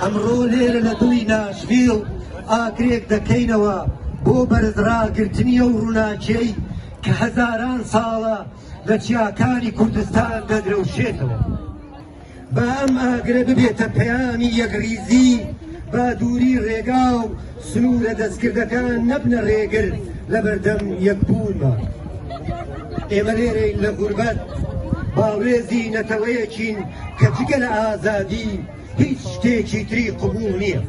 ئەمڕۆ لێرە لە دڵی ناشڤیڵ ئاگرێک دەکەینەوە بۆ بەرزڕاگرتنی ئەو ڕووناکیەی کە هەزاران ساڵە لە چیاکانی کوردستان دەدرەوشێتەوە. با ئەم ئاگرە ببێتە پەیامی یەکڕیزی، با دووری ڕێگا و سنوورە دەستکردەکان نەبنە ڕێگر لەبەردەم یەکبوونمان. ئێمە لێرەین لە غوربەت، باڵوێزی نەتەوەیەکین کە جگە لە ئازادی هیچ شتێکی تری قبوڵ نییە.